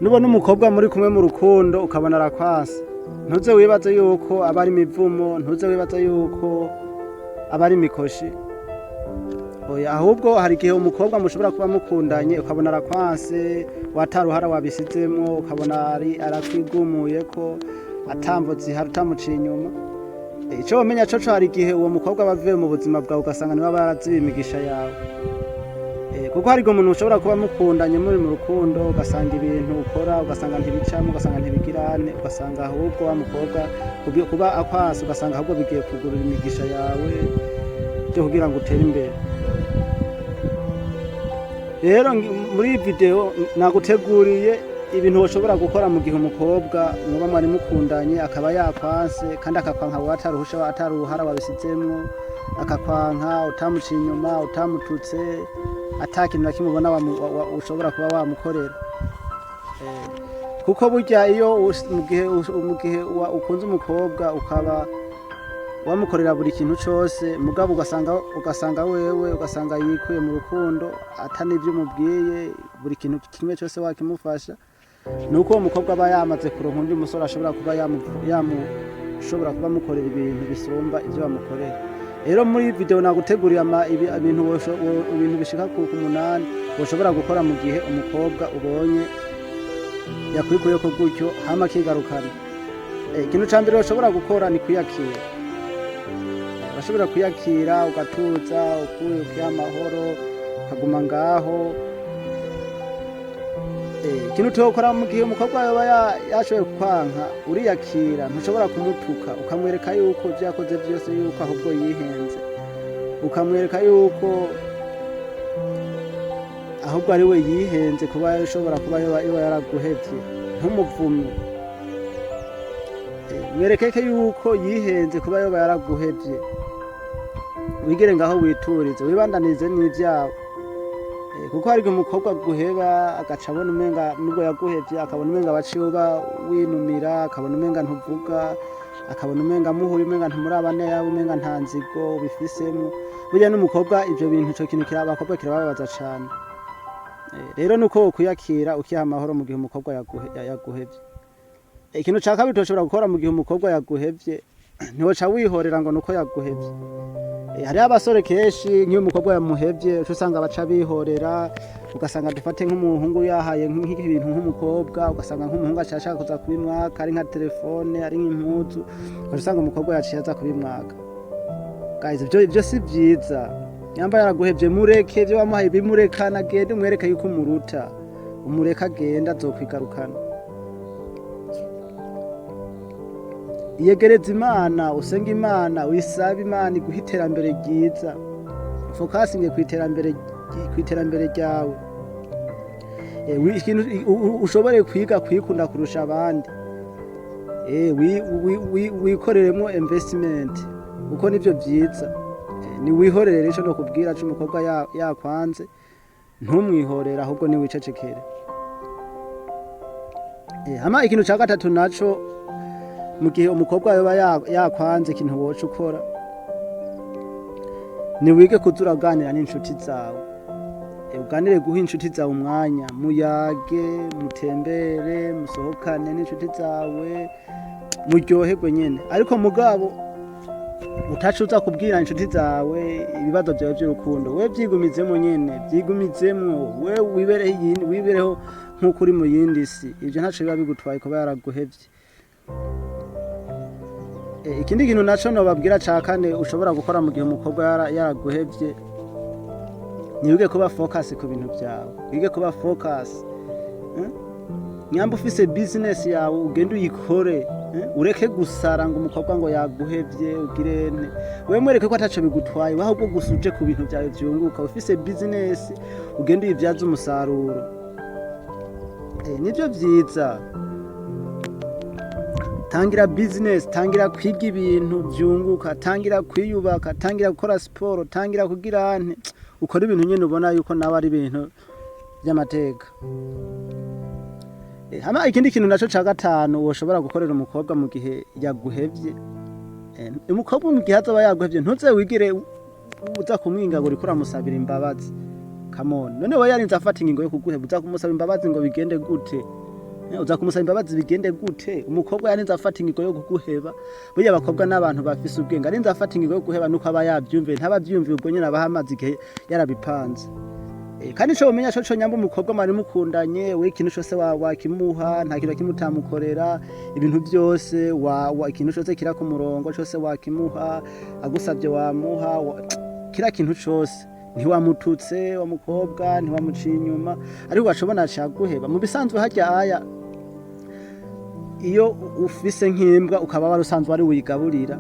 Nubona umukobwa muri kumwe mu rukundo ukabona arakwanse, ntuze wibaze yuko aba ari imivumo, ntuze wibaze yuko aba ari imikoshi. Oya, ahubwo hari igihe umukobwa mushobora kuba mukundanye ukabona arakwanse, wataruhara wabisizemwo, ukabona ari arakwigumuye ko atamvo zihari, utamuciye inyuma. Ico womenya coco, hari igihe uwo mukobwa aba avuye mu buzima bwawe, ugasanga niwe aba yaraziba imigisha yawe. Kuko hari igihe umuntu ushobora kuba mukundanye, muri mu rukundo, ugasanga ibintu ukora ugasanga ntibicamo, ugasanga ntibigirane, ugasanga ahubwo wa mukobwa kuba akwase, ugasanga ahubwo bigiye kugurura imigisha yawe byo kugira ngo utere imbere. Rero muri iyi video naguteguriye ibintu woshobora gukora mu gihe umukobwa muba mwari mukundanye akaba yakwanse, kandi akakwanka wowe ataruhusha, ataruhara wabisizemwo, akakwanka utamuciye inyuma, utamututse, ata kintu na kimwe ubona ushobora kuba wamukorera. Kuko burya iyo mu gihe ukunze umukobwa, ukaba wamukorera buri kintu cose, mugabo ugasanga wewe ugasanga yikuye mu rukundo, ata n'ivyo umubwiye, buri kintu kimwe cyose wakimufasha, nuko uwo mukobwa aba yamaze kuronka undi musore ashobora kuba ushobora kuba amukorera ibintu bisumba ivyo bamukorera. Rero muri video naguteguriye ibintu bishika ku 8 woshobora gukora mu gihe umukobwa ubonye yakwikuyeko gutyo, hama akigarukana. Ikintu ca mbere woshobora gukora ni kwiyakira. Urashobora kwiyakira, ugatuza, ukuye ukiha amahoro, ukaguma ngaho. Ikintu utokora mu gihe umukobwa yoba yashoboye kukwanka, uriyakira, ntushobora kumutuka, ukamwereka yuko ivyo yakoze vyose yuko ahubwo yihenze, ukamwereka yuko ahubwo ari we yihenze kuba ashobora kuba yoba yaraguhevye. Ntumuvume. Mwerekeke yuko yihenze kuba yoba yaraguhevye, wigere ngaho, witurize, wibandanize n'ivyawe. Kuko hari igihe umukobwa aguheba, agaca abona umenga nubwo yaguhevye, akabona umenga waciye uba winumira, akabona umenga ntuvuga, akabona umenga muhuye umenga ntimurabane yawe, umenga nta nzigo ubifisemo. Burya n'umukobwa ivyo bintu, ico kintu abakobwa kirababaza cane. Rero nuko wokwiyakira, ukiha amahoro mu gihe umukobwa yaguhevye. Ikintu ca kabiri utoshobora gukora mu gihe umukobwa yaguhevye, ntiwoca wihorera ngo nuko yaguhevye. Hariho abasore kenshi nk'iyo umukobwa yamuhevye, uca usanga baca bihorera, ugasanga dufate nk'umuhungu yahaye nk'ibintu nk'umukobwa, ugasanga nk'umuhungu aca ashaka kuza kubimwaka, ari nka telefone, ari nk'impuzu, ugaca usanga umukobwa yaciye aza kubimwaka. Guys, ivyo si vyiza. Nyamba yaraguhevye, mureke, ivyo wamuhaye bimurekana, agende, umwereke yuko umuruta, umureke agende, azokwigarukana. Iyegereza Imana, usenge Imana, wisabe Imana iguhe iterambere ryiza, focusinge kw'iterambere ryawe. Ikintu ushobore kwiga kwikunda kurusha abandi. Wikoreremo investment, kuko nivyo vyiza. Ni wihorere. Rero ico nokubwira c'umukobwa yakwanze, ntumwihorere, ahubwo ni wicecekere. Hama ikintu ca gatatu naco, mu gihe umukobwa yoba yakwanze, ikintu woca ukora ni wige kuza uraganira n'inshuti zawe. Uganire, guha inshuti zawe umwanya, muyage, mutembere, musohokane n'inshuti zawe, muryoherwe nyene. Ariko mugabo utaca uza kubwira inshuti zawe ibibazo byawe by'urukundo. We vyigumizemo nyene, vyigumizemwo, we wibereho iyindi, wibereho nk'uko uri mu yindi si. Ivyo ntaco biba bigutwaye kuba yaraguhevye. Ikindi kintu naco nobabwira ca kane ushobora gukora mu gihe umukobwa yaraguhevye, ni wige kuba focus ku bintu vyawe, wige kuba focus. Nyamba ufise business yawe, ugende uyikore, Ureke gusara ngo umukobwa ngo yaguhevye, ugire nte. We mwereke ko ataco bigutwaye, ahubwo gusa uje ku bintu vyawe vyunguka. Ufise business, ugende uyivyaze umusaruro. Nivyo vyiza. Tangira business, tangira kwiga ibintu vyunguka, tangira kwiyubaka, tangira gukora siporo, tangira kugira nte, ukora ibintu nyene ubona yuko nawe ari ibintu vy'amateka. Hama ikindi kintu naco ca gatanu woshobora gukorera umukobwa mu gihe yaguhevye, umukobwa mu gihe azoba yaguhevye, ntuze wigire uza kumwinga ngo uriko uramusabira imbabazi. Come on, none we yarinze afata ingingo yo kuguheba, uza kumusaba imbabazi ngo bigende gute? Uza kumusaba imbabazi bigende gute? Umukobwa yarinze afata ingingo yo kuguheba. Burya abakobwa n'abantu bafise ubwenge, arinze afata ingingo yo guheba nuko aba yavyumviye. Ntabavyumviye ubwo nyene, aba amaze igihe yarabipanze. Kandi ico womenya co, nyamba umukobwa mwari mukundanye, we ikintu cose wakimuha, nta kintu na kimwe utamukorera, ibintu byose ikintu cose kira ku murongo cose wakimuha, agusavye wamuha, kira kintu cose, ntiwamututse wa mukobwa, ntiwamuciye inyuma, ariko ugaca ubona acaguheba. Mu bisanzwe harya aya, iyo ufise nk'imbwa, ukaba wari usanzwe ari wigaburira,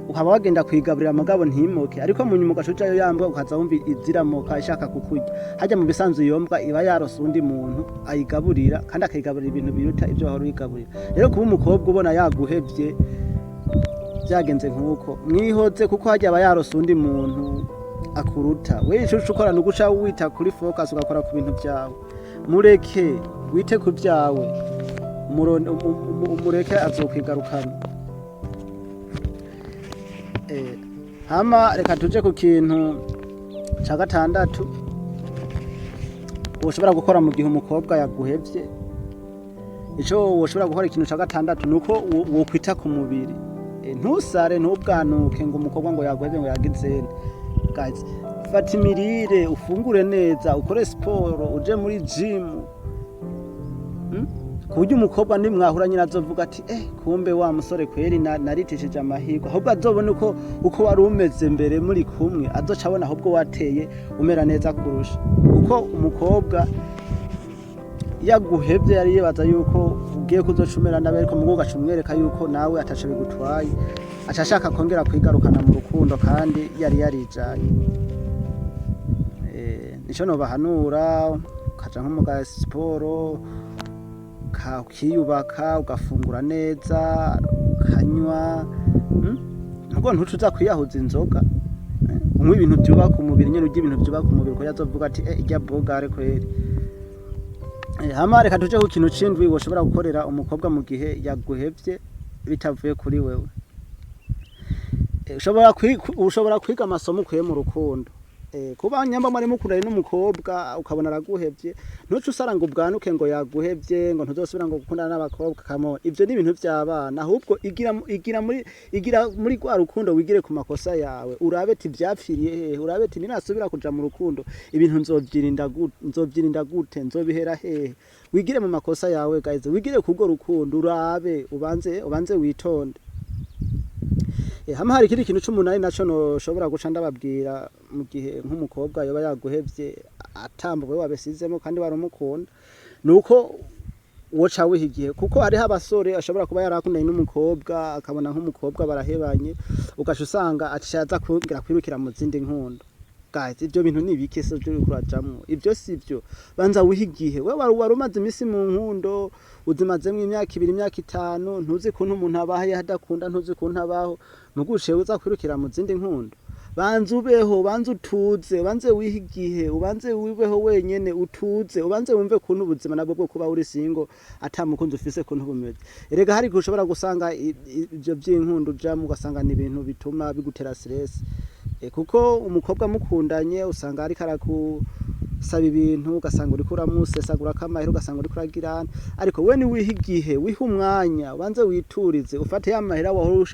ukaba wagenda kuyigaburira mugabo ntimoke, ariko mu nyuma ugaca ujayo, ya mbwa ukaza wumva iziramoka ishaka kukurya, harya mu bisanzwe iyo mbwa iba yarose uwundi muntu ayigaburira, kandi akayigaburira ibintu biruta ibyo wahora uyigaburira. Rero kuba umukobwa ubona yaguhevye byagenze nk'uko, mwihoze, kuko harya aba yarose uwundi muntu akuruta. We ico uca ukora ni uguca wita kuri focus, ugakora ku bintu vyawe. Mureke, wite ku vyawe, umureke, azokwigarukana. Hama reka tuje ku kintu ca gatandatu woshobora gukora mu gihe umukobwa yaguhevye. Ico woshobora gukora, ikintu ca gatandatu, nuko wokwita ku mubiri. Ntusare, ntubwanuke ngo umukobwa ngo yaguhevye, ngo yagizene. Guys, fata imirire, ufungure neza, ukore siporo, uje muri gym. Ku buryo umukobwa nimwahura nyine azovuga ati: "Kumbe wa musore kweri naritishije amahirwe." Ahubwo azobona uko wari umeze mbere muri kumwe, azoca abona ahubwo wateye umera neza kurusha uko. Umukobwa yaguhevye yari yibaza yuko ugiye kuzoca umera nabi, ariko mugo ugaca umwereka yuko nawe ataco bigutwaye, aca ashaka kongera kwigarukana mu rukundo kandi yari yarijanye. Nico nobahanura: ukaja nko mu ga siporo, ukiyubaka, ugafungura neza, ukanywa, Nubwo ntuca uza kwiyahuza inzoga, unywa ibintu byubaka umubiri nyene, urya ibintu byubaka umubiri, kuko azovuga ati: "Irya bogare kweri." Hama reka tuje ku kintu c'indwi woshobora gukorera umukobwa mu gihe yaguhevye bitavuye kuri wewe. Ushobora kwiga amasomo ukuye mu rukundo. Kuba nyamba mwari mukundanye n'umukobwa ukabona araguhevye, ntuce usara ngo ubwanuke ngo yaguhevye, ngo ntuzosubira ngo gukundana n'abakobwa. Come on, ivyo ni ibintu vy'abana. Ahubwo igira muri rwa rukundo, wigire ku makosa yawe, urabe ati vyapfiriye hehe, urabe ati ninasubira kuja mu rukundo ibintu nzovyirinda gute, nzovyirinda gute, nzobihera hehe. Wigire mu makosa yawe, guys, wigire kurwo rukundo, urabe, ubanze witonde. Hama hari ikindi kintu c'umunani naco noshobora guca ndababwira mu gihe nk'umukobwa yoba yaguhevye atambuwe wabesizemo kandi warumukunda, nuko woca wiha igihe, kuko hariho abasore ashobora kuba yarakundanye n'umukobwa, akabona nk'umukobwa barahebanye, ugaca usanga aciye aza kongera kwirukira mu zindi nkundo. Guys, ivyo bintu ni ibiki se ivyo uriko urajamwo? Ivyo si vyo. Banza wihe igihe. We wari umaze imisi mu nkundo, uzimazemwo imyaka 2, imyaka 5, ntuzi ukuntu umuntu abaho iyo adakunda, ntuzi ukuntu abaho, muga uciye uza kwirukira mu zindi nkundo. Banza ubeho, banza utuze, ubanze wihe igihe, ubanze wibeho wenyene, utuze, ubanze wumve ukuntu ubuzima nabwo bwo kuba uri single ata mukunzi ufise ukuntu bumeze. Erega hari igihe ushobora gusanga ivyo vy'inkundo ujamwo, ugasanga ni ibintu bituma bigutera stress. Kuko umukobwa mukundanye usanga ariko arakusaba ibintu, ugasanga uriko uramusesagurako amahera, ugasanga uriko uragirana. Ariko we niwiha igihe, wihe umwanya, ubanze witurize, ufate ya mahera wahora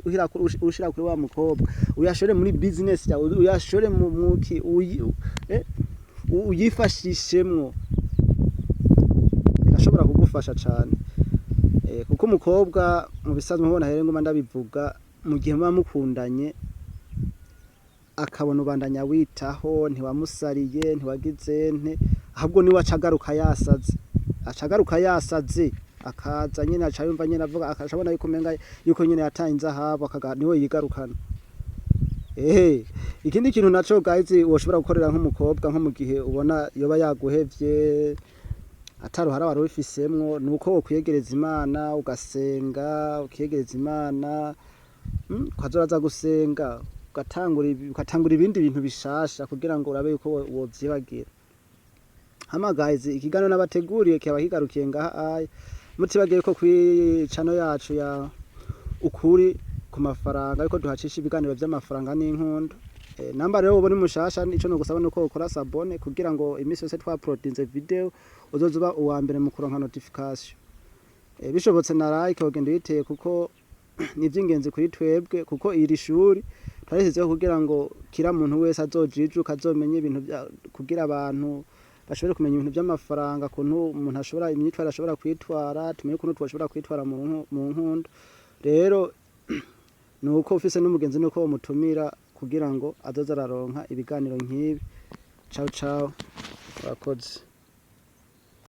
ushira kuri wa mukobwa, uyashore muri business yawe, uyashore mu muki, uyifashishemwo, birashobora kugufasha cane. Kuko umukobwa mu bisanzwe, nkubona here nguma ndabivuga, mu gihe muba mukundanye akabona ubandanya witaho, ntiwamusariye, ntiwagize nte, ahubwo niwe aca agaruka yasaze, aca agaruka yasaze, akaza nyene, aca yumva nyene avuga, akaca abona yuko umenga yuko nyene yataye inzahabu, niwe yigarukana. Ehe, ikindi kintu naco, guys, woshobora gukorera nk'umukobwa nko mu gihe ubona yoba yaguhevye ataruhara wari ubifisemwo, nuko wokwiyegereza Imana, ugasenga, ukiyegereza Imana, ukaza uraza gusenga, ugatangura ibindi bintu bishasha kugira ngo urabe yuko wovyibagira. Hama guys, ikiganiro nabateguriye kiba kigarukiye ngaha aya. Mutibagiye ko kuri channel yacu ya Ukuri ku Mafaranga ariko duhacisha ibiganiro vy'amafaranga n'inkundo. Namba rero ubona mushasha, ico nogusaba nuko ukora s'abonner kugira ngo imisi yose twa uploadinze video uzoza uba uwa mbere mu kuronka notification. Bishobotse na like wogenda uyiteye, kuko ni ivy'ingenzi kuri twebwe, kuko iri shuri twarisizeho kugira ngo kira muntu wese azojijuka, azomenye ibintu kugira abantu bashobore kumenya ibintu by'amafaranga, kuntu umuntu ashobora imyitwarire, ashobora kwitwara, tumenye ukuntu twashobora kwitwara mu nkundo. Rero ni uko ufise n'umugenzi, nuko womutumira kugira ngo azoze araronka ibiganiro nk'ibi. Ciao ciao, urakoze.